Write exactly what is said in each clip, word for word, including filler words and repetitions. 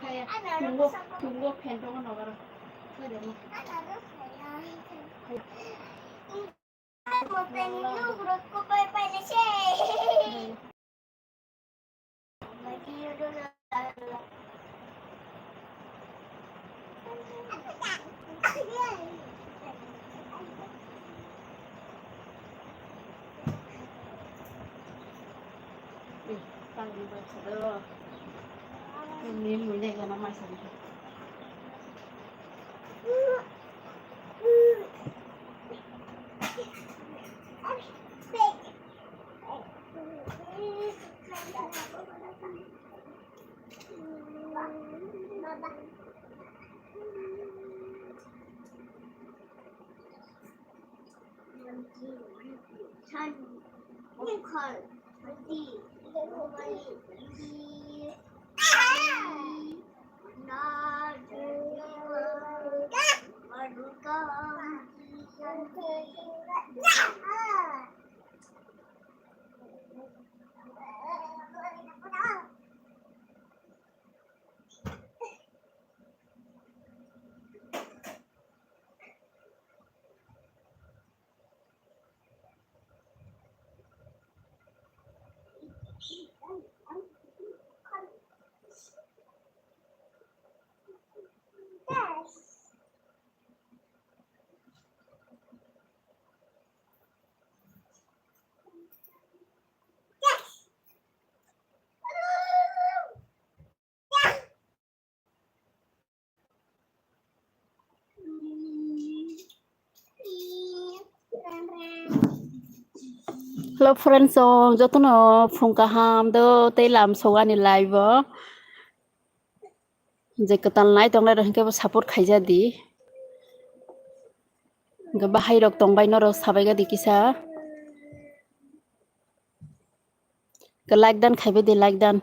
Tungo, tungo phen tongo nogaro. Hello friends, jotono phung kaham do tei lam sogani live o. Je kwtal nai tongnai rok hinkhe bo support khaijadi. Hinkhe bahai rok tongbai norok sabaigadi kisa. Ke like dan khaibai di, like dan.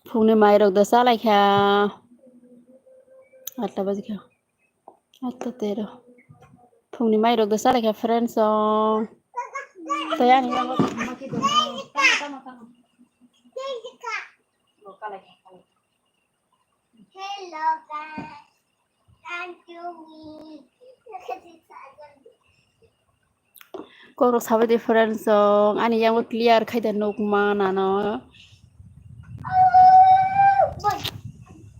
Phungni mai rok da chalai kha. Atta baji kha. Atta tero. Phungni mai rok da chalai kha friends song. Tei ani yango tongma khe dono. Tamo, tamo, tamo. Bo kalai kha, kalai kha. Hello guys, come to me. Kokrok sabai di friends song, ani yango clear khai da nuk manano.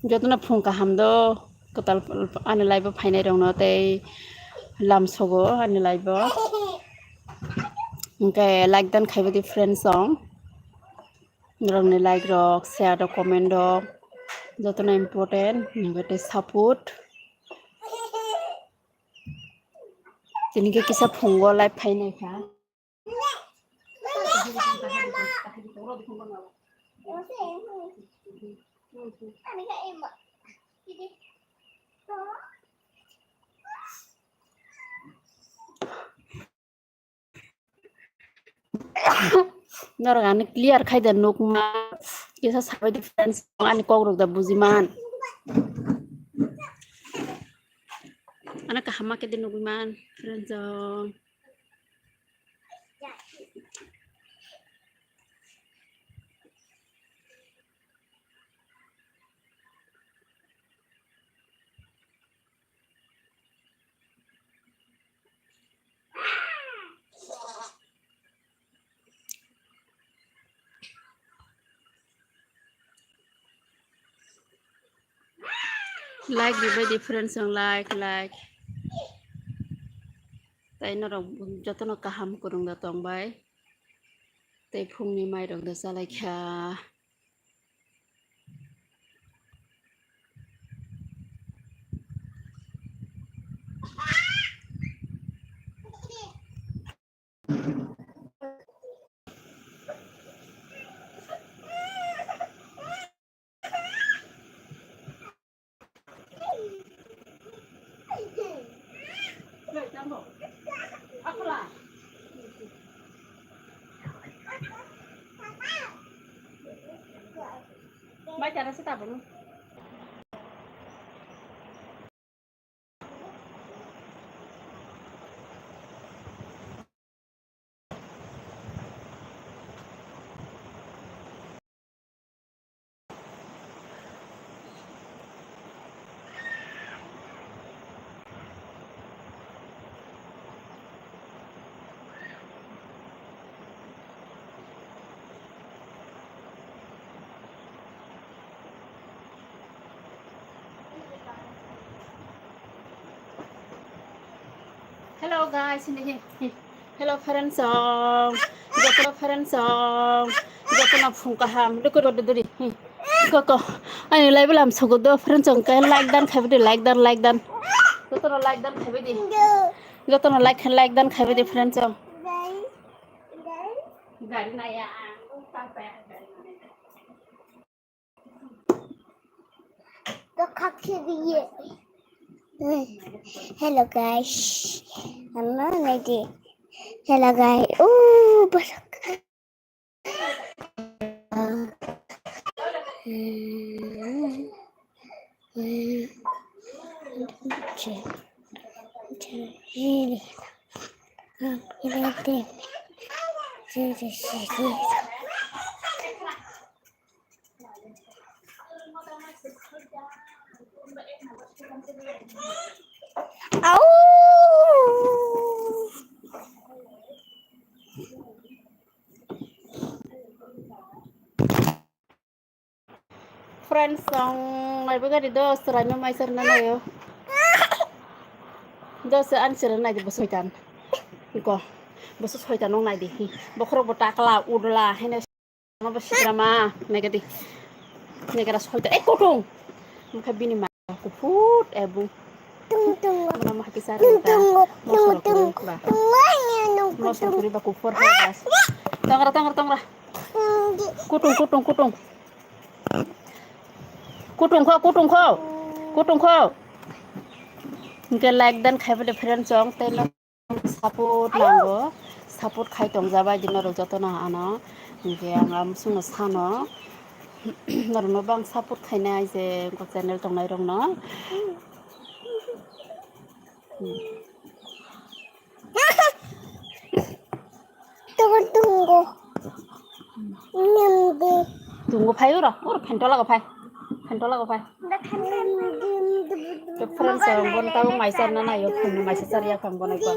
Jotono phung kaham do, kwtal ani live o phainai rokno tei lam sogo ani live o. Hinkhe like dan khaibai di friends song. Norokni like rok, share rok, comment rok jotono important, hinkhe tei support. Tini khe kisa phungo live phainai kha. Norok ani clear khai da nukma, kisa sabai di friends, ani kok rok da bujiman. Ano kaham ma khe de nugwi man friends song. Like ribai di friends song, like, like. Tei norok jotono kaham kwrwng da tongbai. Tei phungni mairok da chalaikha. Mai tara se tabuk. Hello guys, hindi hi, hi. Hello friends song. Joto friends song. Joto na phung kaham. Dukut dukut duri. Hi. Ko ko. Ani live lam sugu do friends song ke like dan khabi di, like dan, like dan. Joto na like dan khabi di. Joto na like, like dan khabi di friends song. Gari na ya. Hello guys. Hello lady. Hello guys. Oh, balok. Au! Friends song naibe gari dos chwraima mai chwrwna naio. Dos se ani chwrwna naidi bo soitan. Ko bo soitan nong naidi. Bokhorok bo takla udla hene. Ano bo sikrama negadi. Negara soita. Eh, kutung. Mukha bini ma kuphut, eh, bung. Tung tung. Muna mah kisar tung tung. Mosok tung tung. Mosok kuri ba kuphur hai bas. Tangra, tangra, tangra. Kutung, kutung, kutung. Kutung kho, kutung kho. Kutung kho. Hingke like dan khai bole friend song tei no. Support nango, support khai tongjabai di norok jotono ano, hingke ang amo chwngno sano, norokno bang support khainai je channel tongnai rokno. Tongo, tongo. Nyamdi. Tungo phai oro, oro phentola go phai. Phentola go phai. Nyamdi. Friends, ang bono tabo mai charna naio, phungni mai se charya kha ang bono ekbar.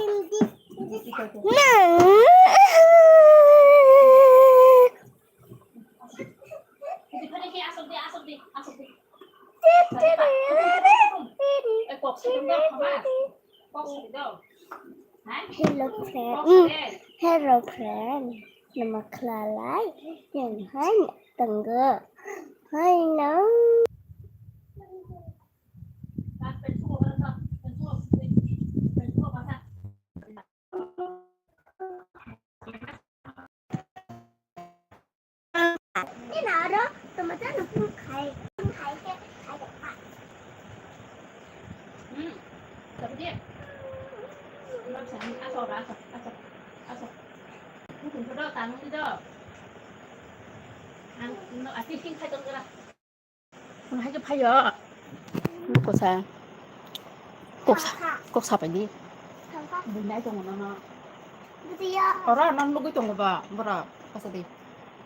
Hello friend. Mm. Hello friend. Nama klalai. Yang hai tengge. Hai nang. Ang no, ati sing khai tong kira. Ang hai khe phaio. Koksa. Koksa. Koksa pai di. Buinai tongo nono. Oro non lugui tongo ba, bora. Koksa di.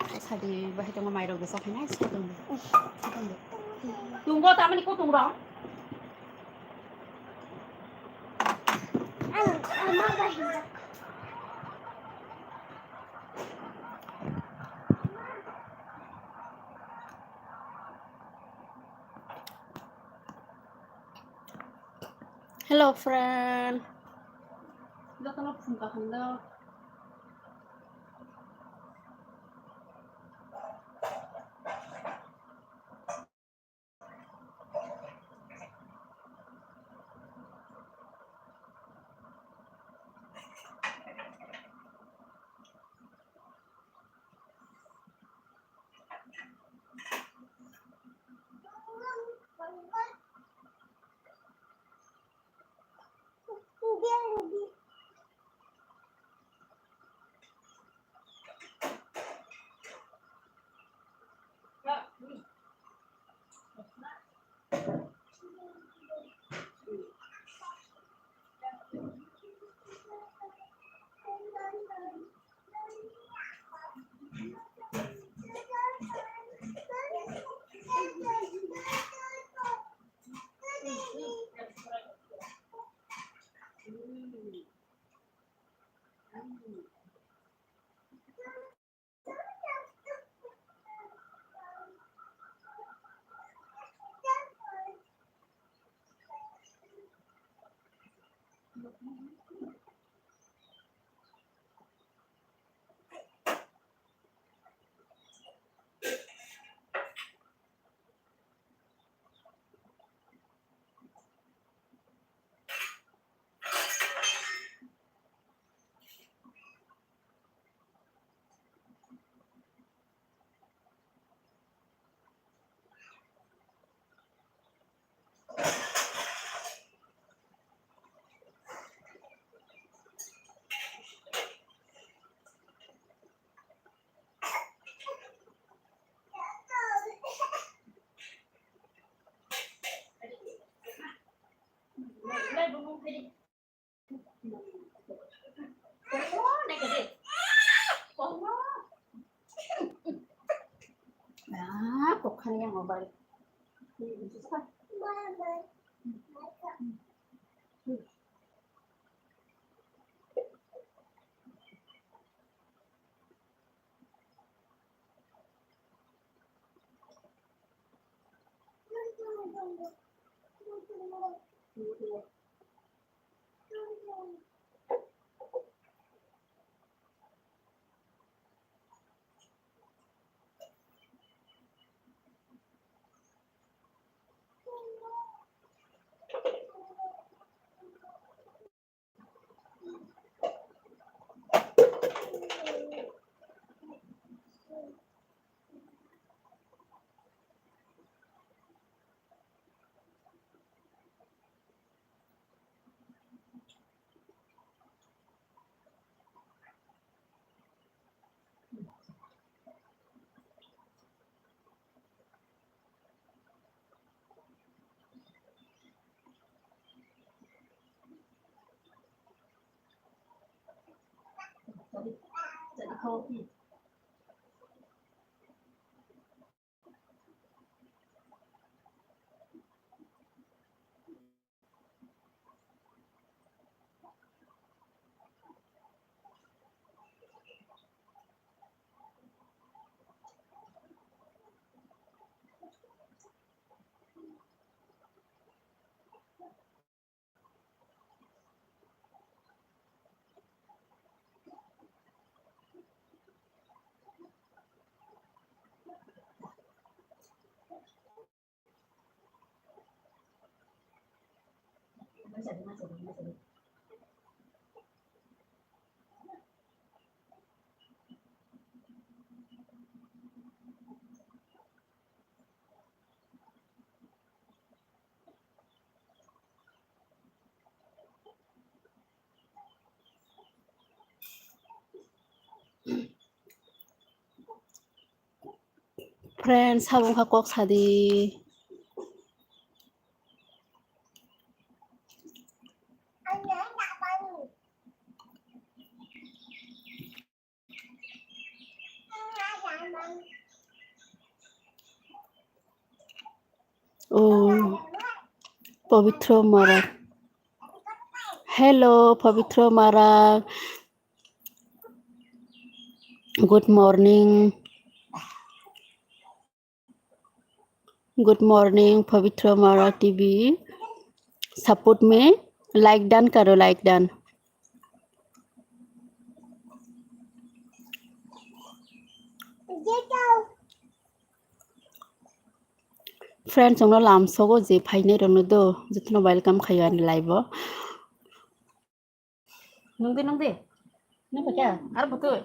Koksa di, bahai tongo mairok bwsa khainai, sa tongo. Tungo tamani kutung rok. Hello friend. Jotono phone kaham do. Ah, kok khani yang mobile. Friends, sabo wngkha kok sadi. Oh, Pabitra Marak. Hello, Pabitra Marak. Good morning. Good morning, Pabitra Marak T V. Support me, like done karo, like done. Friends, chwngno lamsogo je phainai rokno do, jotono welcome khayo ani live o. Nungdi, nungdi. Nungkha kya? Ar butui.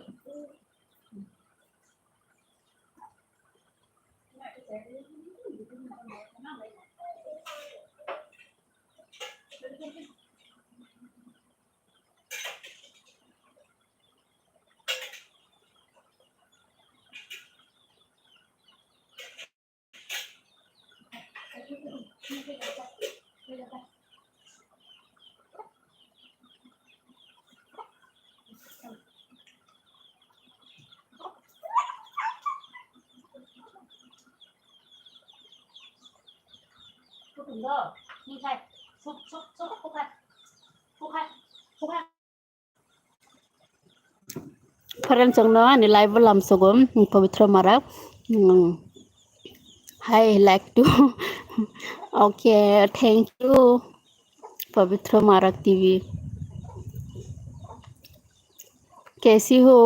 Friends, chwngno ani live o lamsogo, Pabitra Marak. Mm. Hi, like to. Okay, thank you, Pabitra Marak T V. कैसी हो,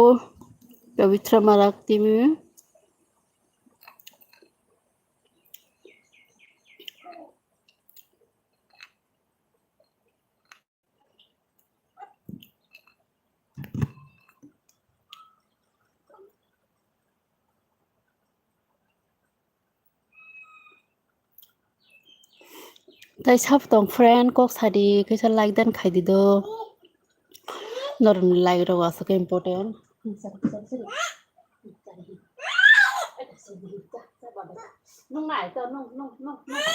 Pabitra Marak T V? Tai sab tong friend, kok sadi, kaisa like dan khai di do. Norokni like rok aswk important. Nung nai to, nung, nung, nung, nung.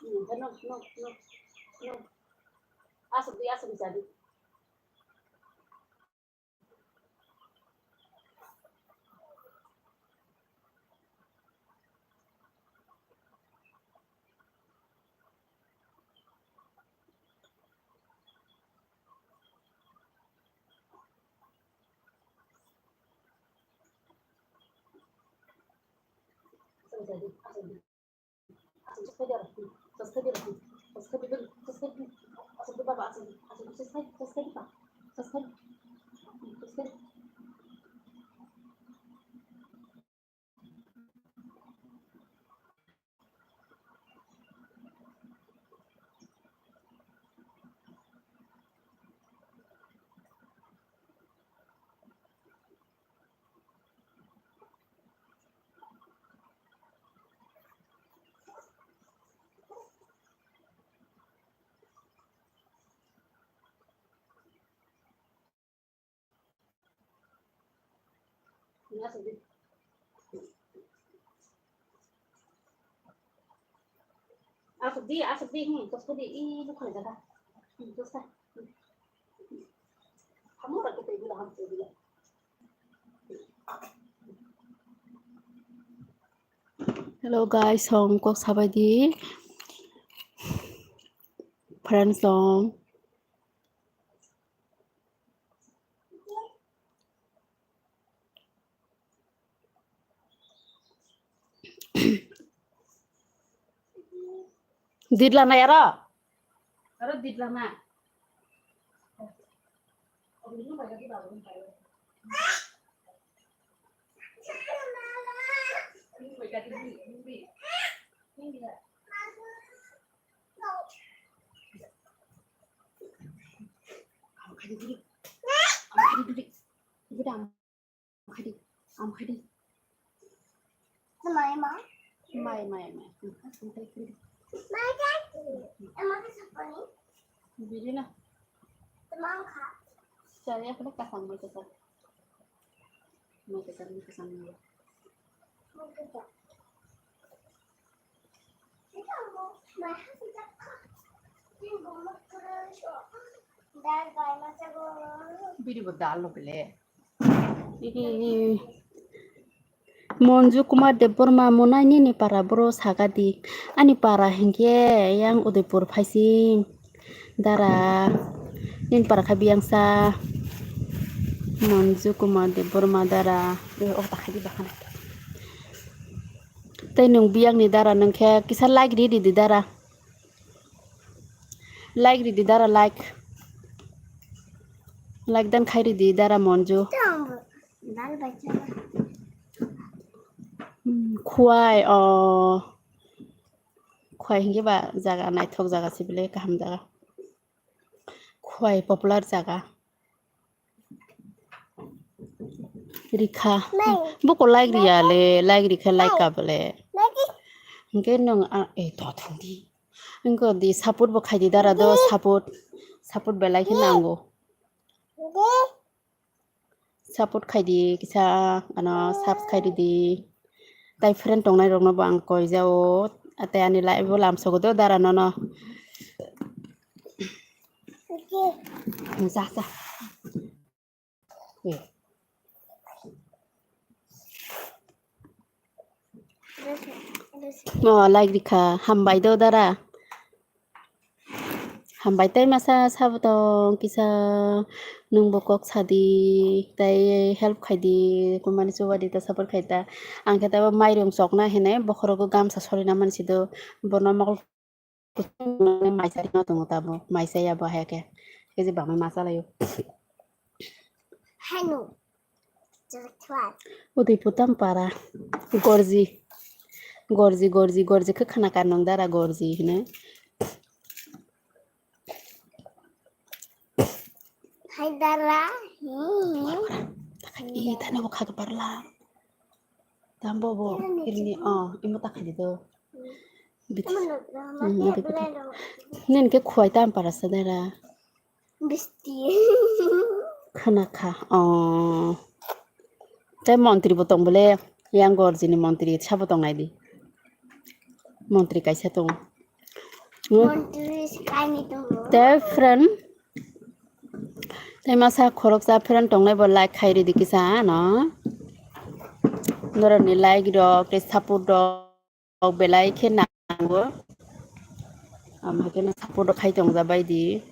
Nung, nung, nung, nung, nung. Aswk di, aswk di, jadi. Aswk di, aswk di, hmm, tos di, i, bukhai jaga. Hmm, tos ka. Hmm. Kamu ra kita bilang, kamu bilang. Hello guys, song kok sabai di. Friends song. Dit lana yaro. Aro dit lana. Am khai di. Am khai di. Am khai di. Mai, mai. Mai, mai, mai. Mai, mai. Mai, mai. Mai, mai. Bili na. Mai, mai. Cari apa dah kasang mai kasang. Mai kasang, mai kasang. Mai kasang. Bini bo dal no bele. Monju Kumar Debbarma monai nini para boro sagadi. Ani para hinkhe yang Udaipur phaising. Dara nini para kha biyangsa. Monju Kumar Debbarma dara. Eh, oh, takhai di bakhana. Tei nwng biyangni dara nwng khe kisa like ri ridi dara. Like ridi dara, like. Like dan khai ridi dara Monju. Hmm, Khwai, oh. Khwai hinkhe ba jaga naithok jaga se bile kaham jaga. Khwai popular jaga. Rikha. Buko like riya le, like rikha, like ka bole. Hinkhe nwng a, eh, to thung di. Hinkhe di support bo khai di dara do, support. Support belai khe nango. Support khai di kisa, ano, subscribe di. Tai friend tongnai rokno bo ang koi jao. Ate ani live bo lamsogo do dara nono. Ja, ja. Eh. Oh, like rikha. Hambai do dara. Hambai tei masa sabo tong kisa nwngbo kok sadi tei help khai di, kumani chuba di ta support khai ta. Ang khe tabo mairung chokna hinwi bokhorogo gamsa sorina mansi do. Bono mokol maisa rino tongo tabo. Maisa ya bo hai khe. Khe je bangma masa laio. Heno. Udaipur Tampara. Gorji. Gorji, gorji, gorji khe khna ka nwng dara gorji hino. Hai dara. Hmm. Ih, tane bo kha khe parla. Tambo bo. Ini, oh, imo ta khai di do. Bit. Imo no, hmm, Udaipur. Nin khe Khwai Tampara sa dara. Bisti. Khna kha. Oh. Tei montri bo tong bole, yang gorjini montri sabo tong nai di. Montri kaisa tong. Hmm. Te friend, tei masa khoroksa friend tongnai bo like khai ridi kisa no. Norokni like rok tei support rok belai khe nango. Am hai khe no support rok khai tongja bai di.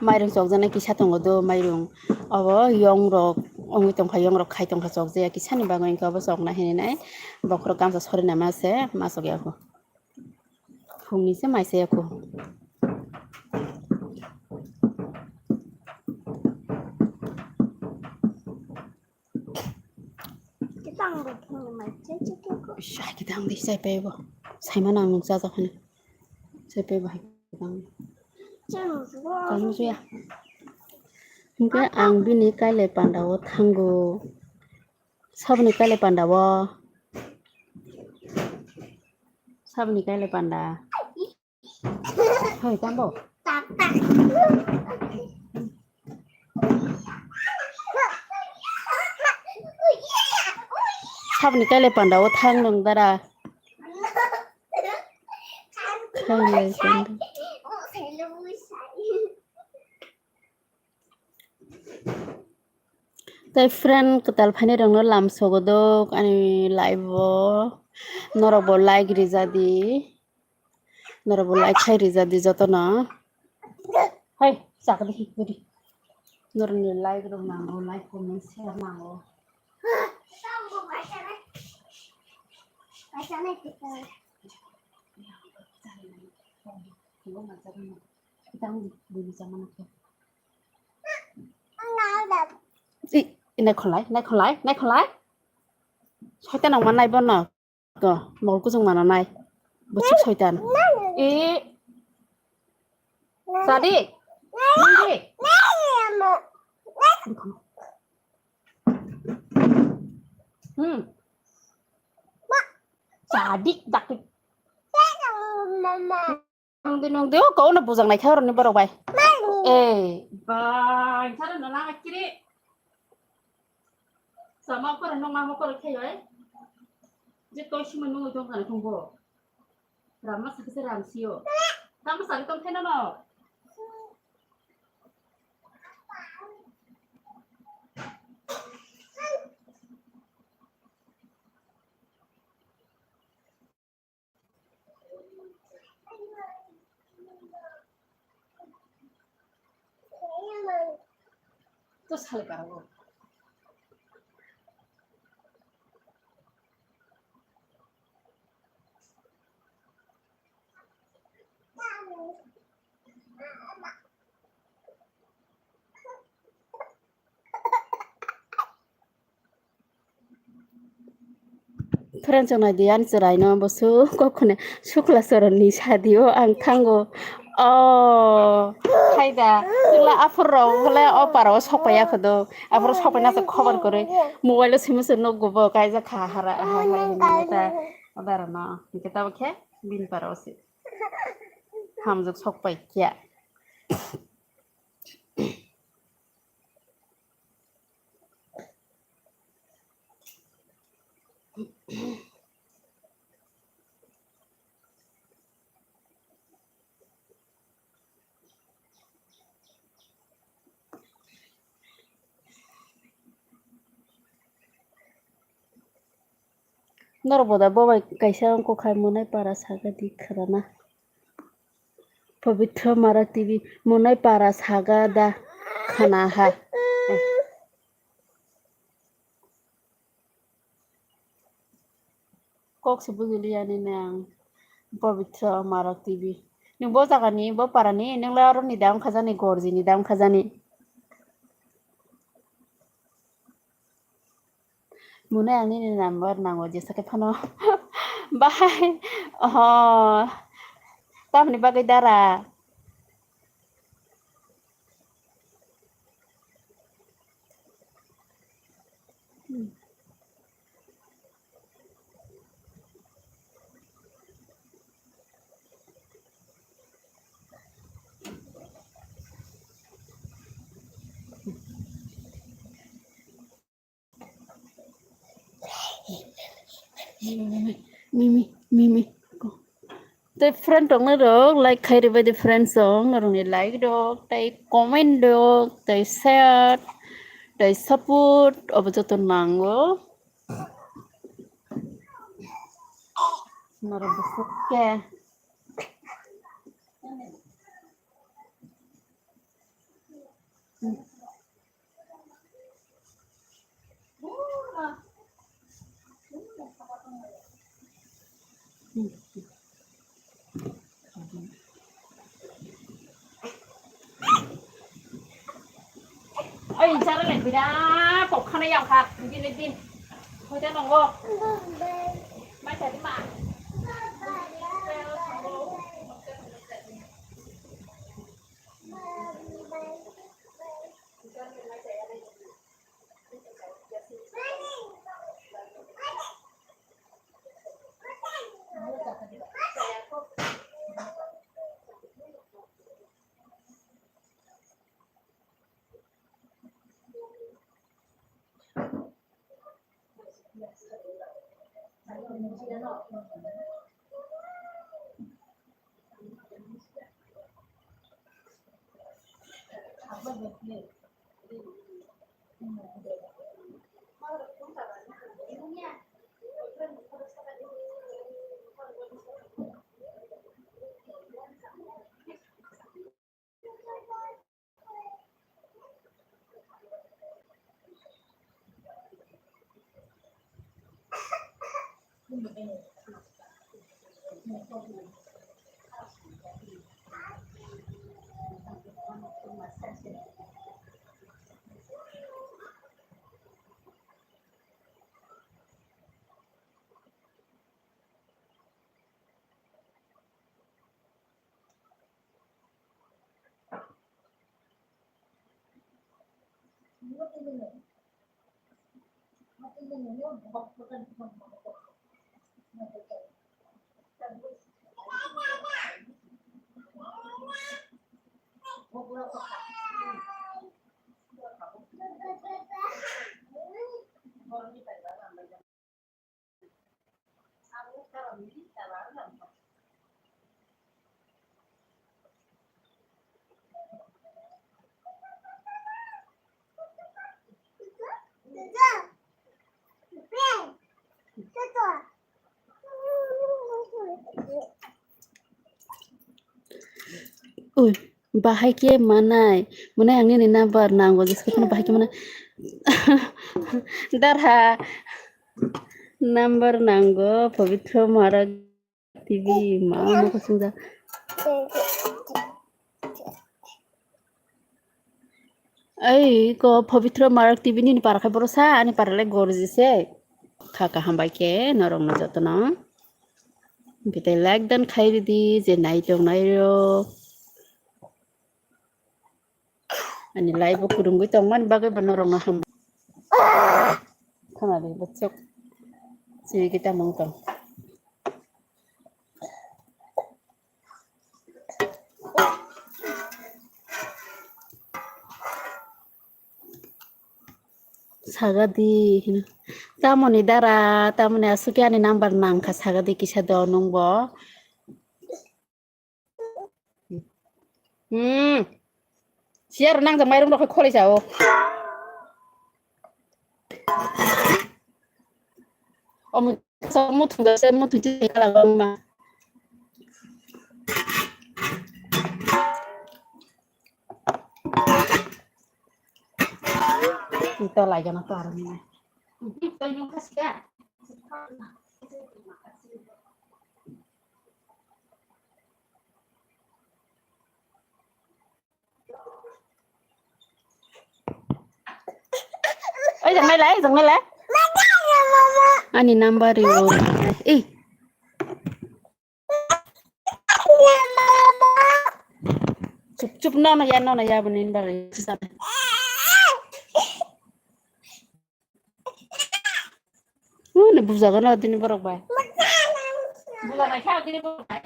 Mairung chokjaknai kisa tongo do, mairung obo yong rok wngwi tongkha, yong rok khai tongkha, chokjaya kisani bagwi, wngkha obo choknai hinwi nai bokhorok gamsa sorinama se ma chokya kho, phungni se mai chaya kho. Hai kita ang di chai pai bo. Saimano ang nukjajak hwnwi. Chai pai bo hai kita ang. Kamu suya. Hingke ang bini kailai panda o thango. Saboni kailai panda o. Saboni kailai panda. Hoi, tambo. Saboni kailai panda o thang nung dara. Kailai panda. Tei friend kwtal phainai rokno lam sogodok ani live o, norok bo like rijadi, norok bo like khai rijadi jotono. Hai, chakri hikuri. Norokni like rok nango, like comment share nango. Tang bini chamano khe. I, i, naikhonlai, naikhonlai, naikhonlai. Soitan nang manai bono. Ko, mol kuchung mana nai. Bwswk soitan. I. Sadi. Nindi. Hmm. Sadi, dakti. Nungdi, nungdi, o, kau no bujang nai khe oroni borok bai. Eh, bai, sara no lama kiri. Sama koro no mama koro khe oi. Je koi sima nungwi tong kana tong bo. Ramma sakse ram sio. Tamo sari tong thena no. To sale para bo. Friend chwng nai di ani chwrai no bo su kok khune sukla chwrwng ni sadi o ang thango. O hai da chwla aphur rok bole o para o sok pai ya kho do. Aphuru sok pai na se khobar kwrwi mobile o simi se nukgo bo kaijak kha hara ha ha hinwi ta o dara no hwnkhe tamo khe bini para o se hamjwk sok pai khe. Norok boda bobai kaisa wngkha khai monai para saga di khwrana. Pabitra Marak T V monai para saga da khana ha. Kok se bujili yani nang Pabitra Marak T V. Nung bo jaga ni bo para ni nung le aro ni da wngkha jani gorji ni da wngkha jani. Mune ang nini number nango jesa khe phano. Bahai. Oho. Tamni bagwi dara. Mimi, mimi, mimi. Tei friend rok no rok like khai ribai di friends rok, norok ni like rok, tei comment rok, tei share, tei support, obo joto nango. Norok bwswk khe. Oi, jara le bira kok khana yang kha, din din. Hoja nongo. Mai sa di ma. Ui, bahai khe manai, mwnai ang nini number nango, jeske phano bahai khe manai. Darha, number nango, Pabitra Marak T V, ma, ma, kuchung da. Ai, ko Pabitra Marak T V nini para khai boro sa, ani para le gorji se. Kha kha hambai khe, norok no joto no. Bete like dan khai ridi, je nai tong nai rok. Ani live o kwrwngwi tongmani bagwi bo norokno ham-, khwnadi bwswk chirigwi tamo wng tong. Sagadi hino. Tamoni dara, tamoni aswk ani number nangkha sagadi kisa do nwngbo. Hmm. Siya ro nang jang mairum rok kholai sa o. Omo sa muthung da se muthung ti kala ma. Ito lai jana to armi na. Ito yung kasi ka. Oi, jang nai lai, jang nai lai. Ani number yo. Eh. Chup, chup, no, no, ya, no, no, ya, bo nin bari. Ui, ni bujago na dini borok bai. Bujago na kha dini borok bai.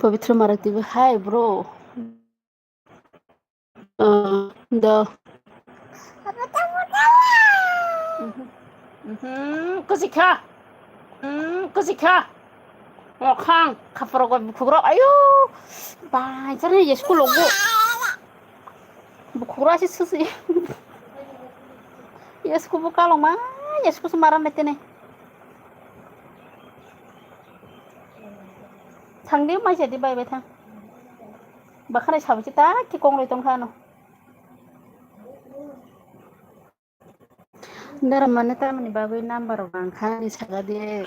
Pabitra Marak T V, hi bro. Uh, the Mhm. Mhm. Kusikha. Mhm. Kusikha. Okhang khapro go bukhugro. Ayo. Bai, jani yes ko logo. Bukhugro si susi. Yes ko buka lo ma. Yes ko semaran betene. Thang di mai jadi bai bai thang. Bakhane sabuchi ta ki kong roi tong khano. Dara mane tamni bagwi number rok ang kha ni saka de.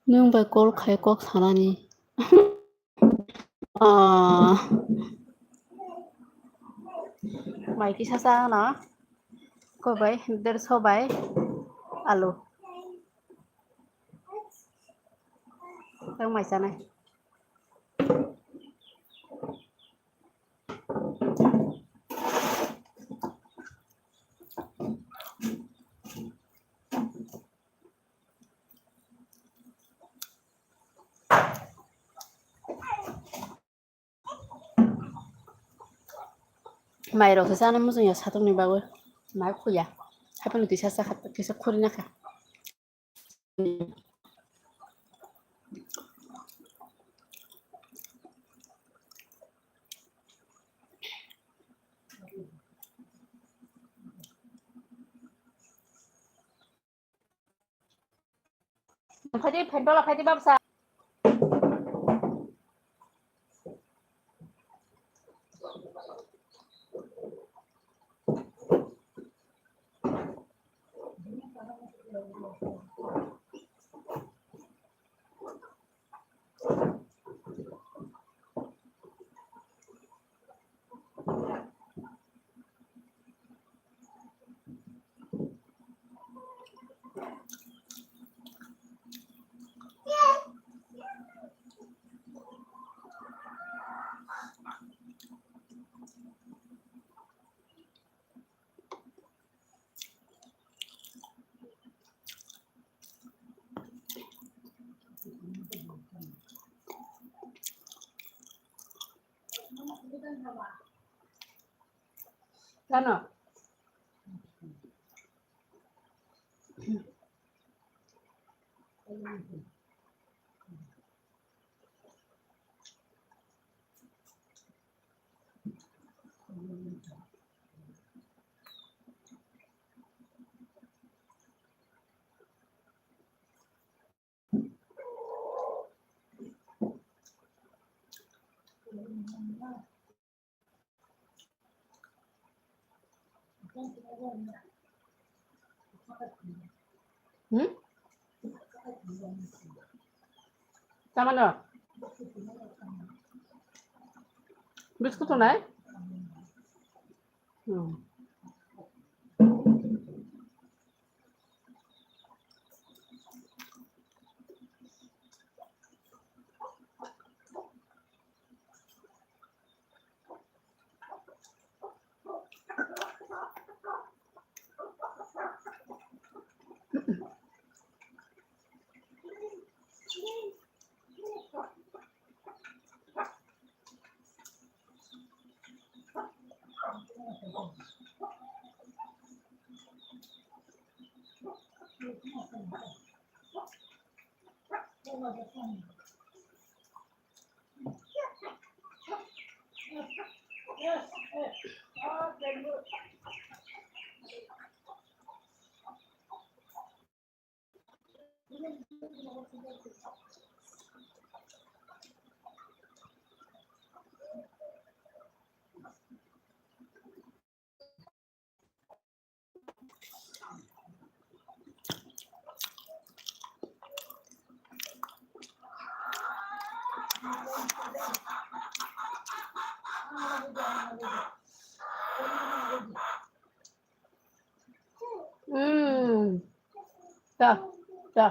Nwng bai call khai kok sanani. Ah. Mai kisa sa na. Ko bai, derso bai. Alu. Tang mai sanai. Mai rok se chana muchung ya satung ni bagwi. Mai khuya. Haphano tisa sa kha, tisa khuri na kha. Phaidi, phentola phaidi babsa. Kano? Hmm? Tama no? Biscuit nai? Hmm. Hmm. Ta, ta.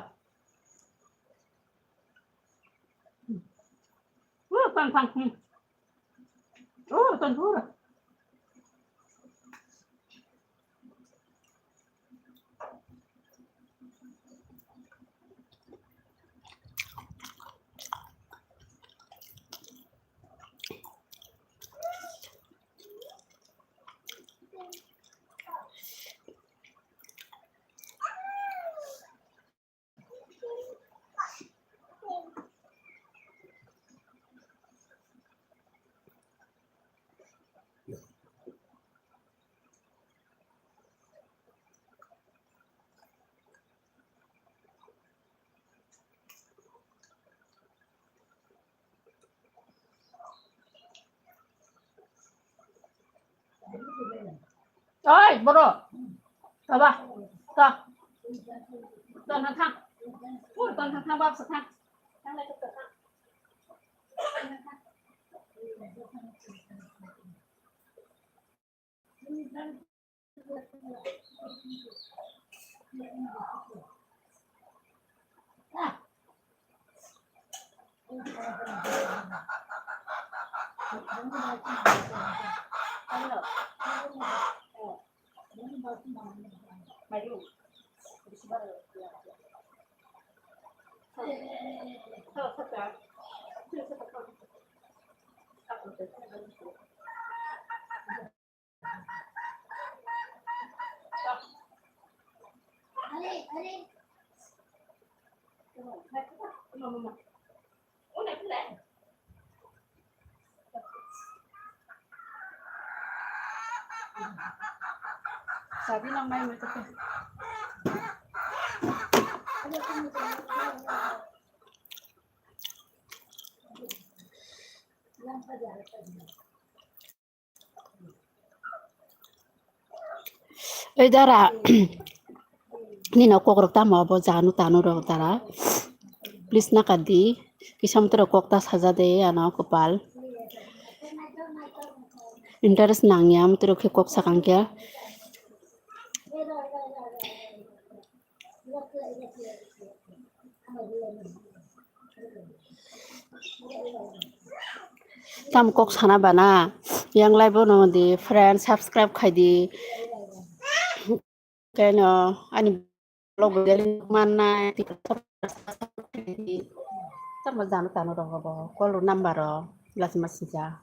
Uh, tang, tang. Hmm. Oh, tang, tang. Oi, boro. Baba. Ta. Ton thang thang. Ui, ton thang thang, bab sa thang. Thang lai, thang. Oi dara, nini kok rok tamo abo janu tanu rok dara. Please naka di, kisa motoro kok ta saja de ano kopal. Interest nangya motoro khe kok sakang khe. Tam kok sana bana, yang live no di friend subscribe khai di. Keno ani vlog video mannai, tamo jano tano rogo bo, call number o, lasi masija.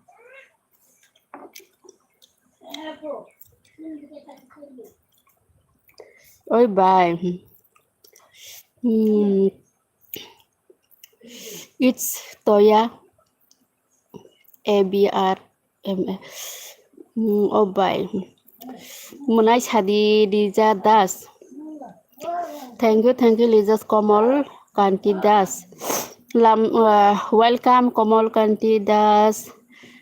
Oi bai. Hmm. It's Toya. A B R M A. Hmm, oh, bai. Munai sadi Lija Das. Thank you, thank you, Lija Komol Kanti Das. Lam, uh, welcome, Komol Kanti Das.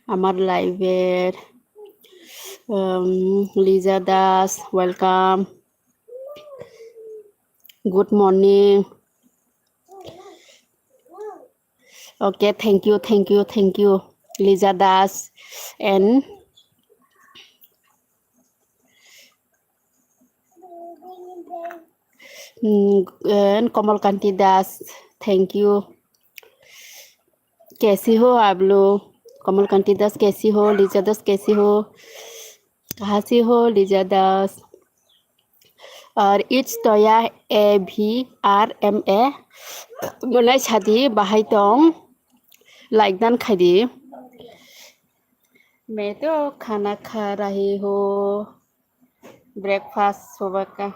Amar live er. Um, Lija Das, welcome. Good morning. Okay, thank you, thank you, thank you, Lija Das and, mm, and Komal Kanti Das. Thank you. कैसी हो आप लोग? कोमल कांति दास कैसी हो? लिजा दास कैसी हो? कहाँ से हो लिजा दास? Or it's Toya A V R M A. Monai sadi bahai tong. Like dan khaidi. मैं तो खाना खा रही हूँ। Breakfast सुबह का।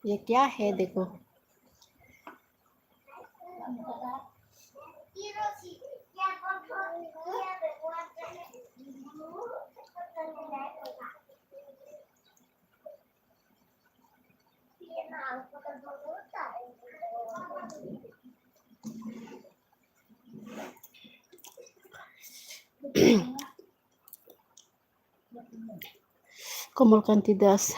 ये क्या है देखो। Komal Kanti Das.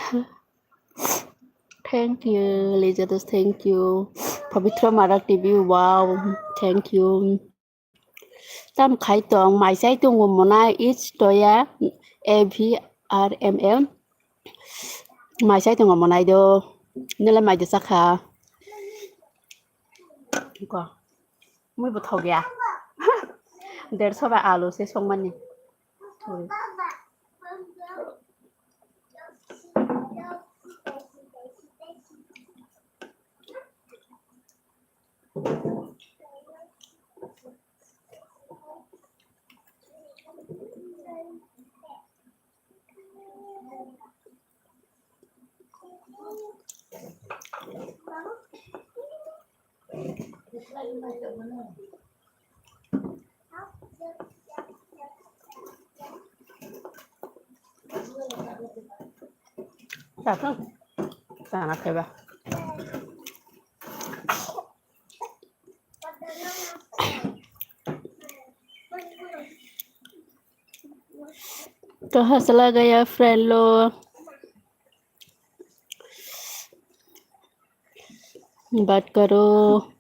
Thank you, Lija Das, thank you. Pabitra Marak T V, wow, thank you. Tam khai tong, mai chai tongo mona, it's Toya, A V R M M. Mai chai tongo monai do. Nila mai do chakha. Ko. Mui bo thok ya. Derso ba alu se songmani. Sa thung. Sana khaiba. कहाँ चला गया friend लोग? बात करो।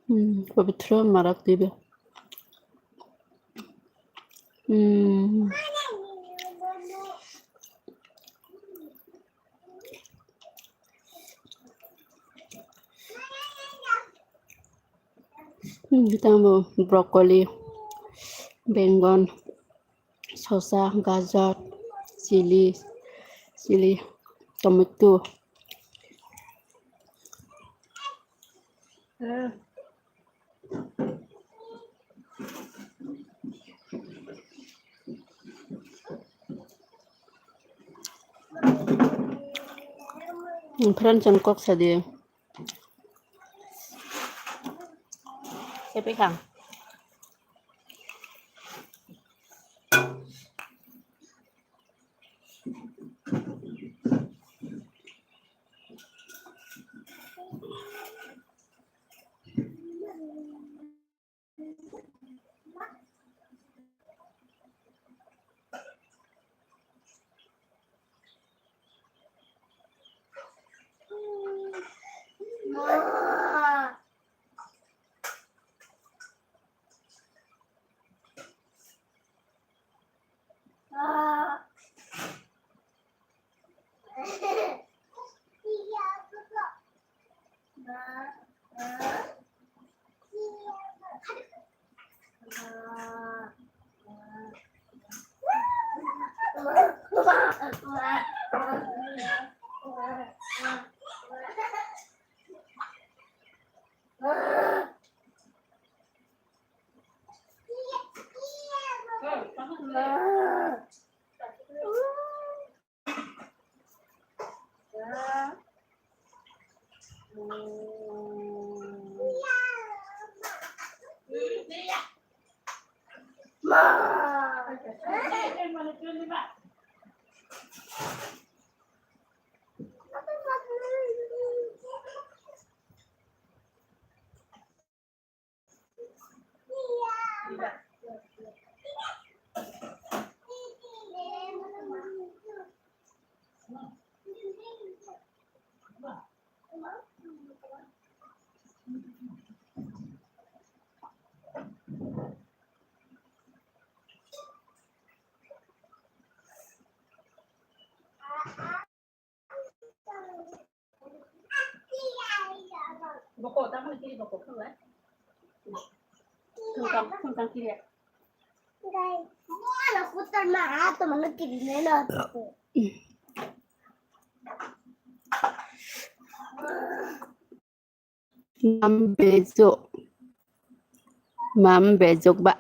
Hmm, Pabitra Marak T V. Hmm. Hmm, tamo broccoli, bengon, sosa, gajor, chili, chili, tomato. Friend chwng kok sa di. Sepi kha. Boko, tamo ni kiri boko, kung lai. Kung tang, kung tang kiri. Guys, mana kutar ma ato mana kiri nena. Mam bejok. Mam bejok ba.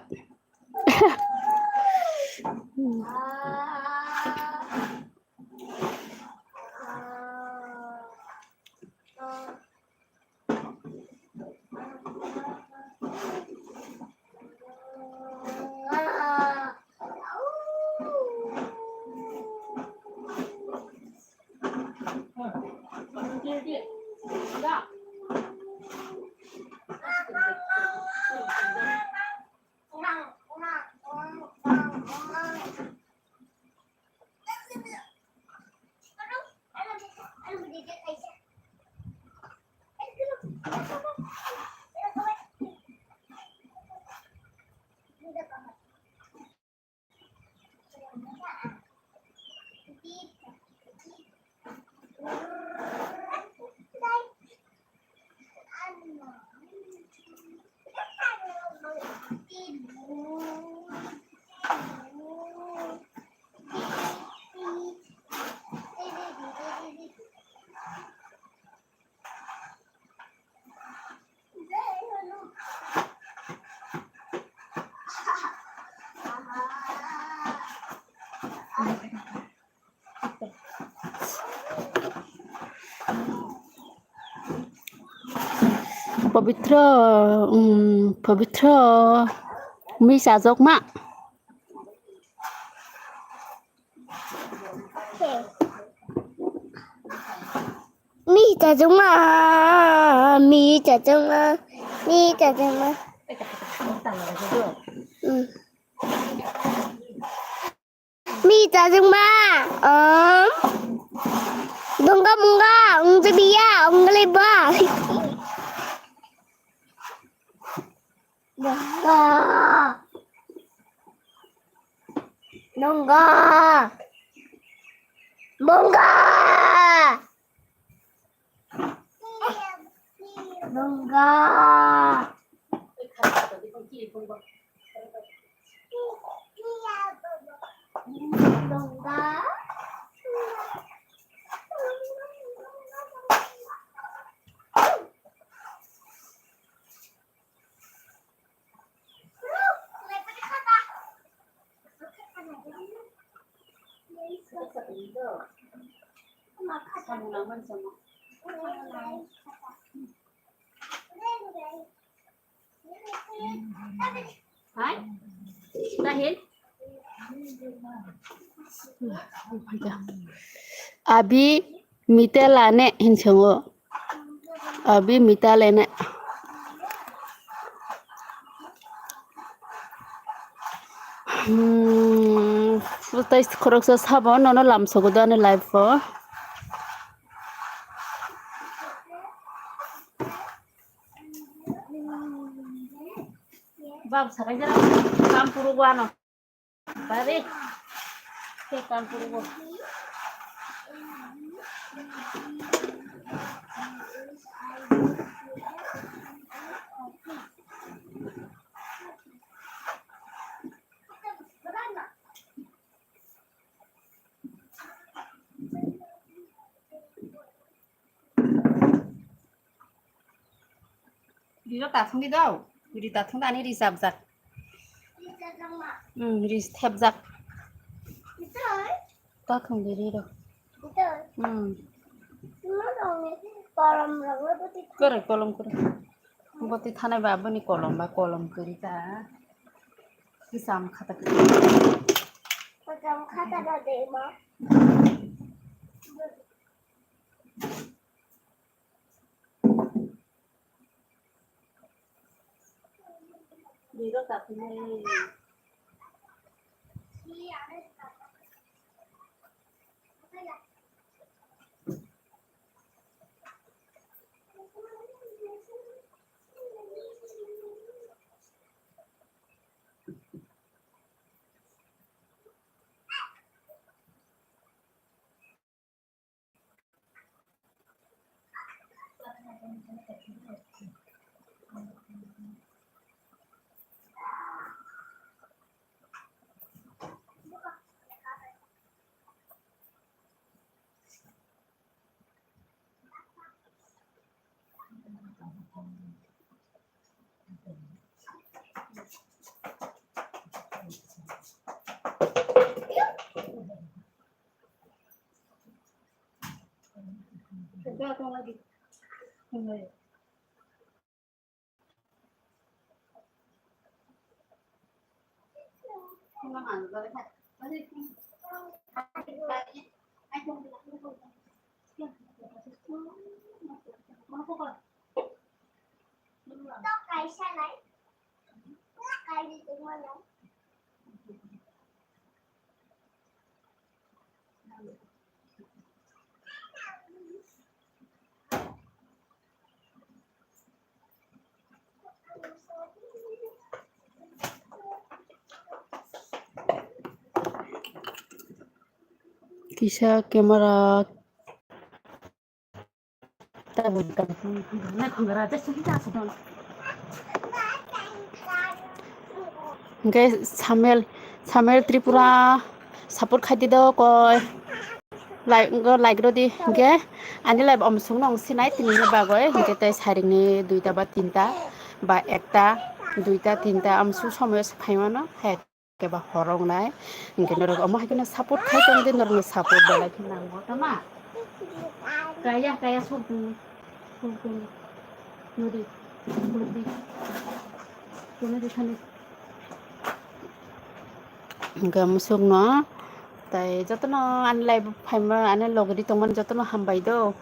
Pabitra, um, Pabitra, mi sajok ma. Mi chachungma, mi chachungma, mi chachungma. Mm. Mi chachungma, um, dungga munga, ungjabiya, ungleba. Dungga. Dungga. Bungga. Dungga. Dungga. Hai? Tahil? Abi mita lane hinsango. Abi mita lene. Hmm, tai khoroksa sabo nono lamsogo do ani life o. Bab sakai jara kam puru gua no. Bari. Ke kam puru gua. Riro tathung di dao. Ri tathung dani ri chapjak. Hmm, ri thepjak. Tathung di riro. Hmm. Kore kolom kore. Boti thanai ba boni kolom ba kolom kori ta. Kisam khata kori. Kisam khata ba de ma. Kisa camera. Hingke Samuel, Samuel Tripura support khaidi do koi. Like, go like rodi hingke ani live om sung nong sinai tini ni bagoi hingke tei saring ni duita ba tinta ba ekta, duita, tinta am sung somoyo se phaimano hai. Keba horong nai, hingke norok omo hai kheno support khai tong di, norokno support belai khe nango, tama? Kaya, kaya, sok dong, sok dong, nodi, nodi, nodi thani. Hingke musuk no, tai jotono ani live phaima, ani logri tongmani jotono hambai do.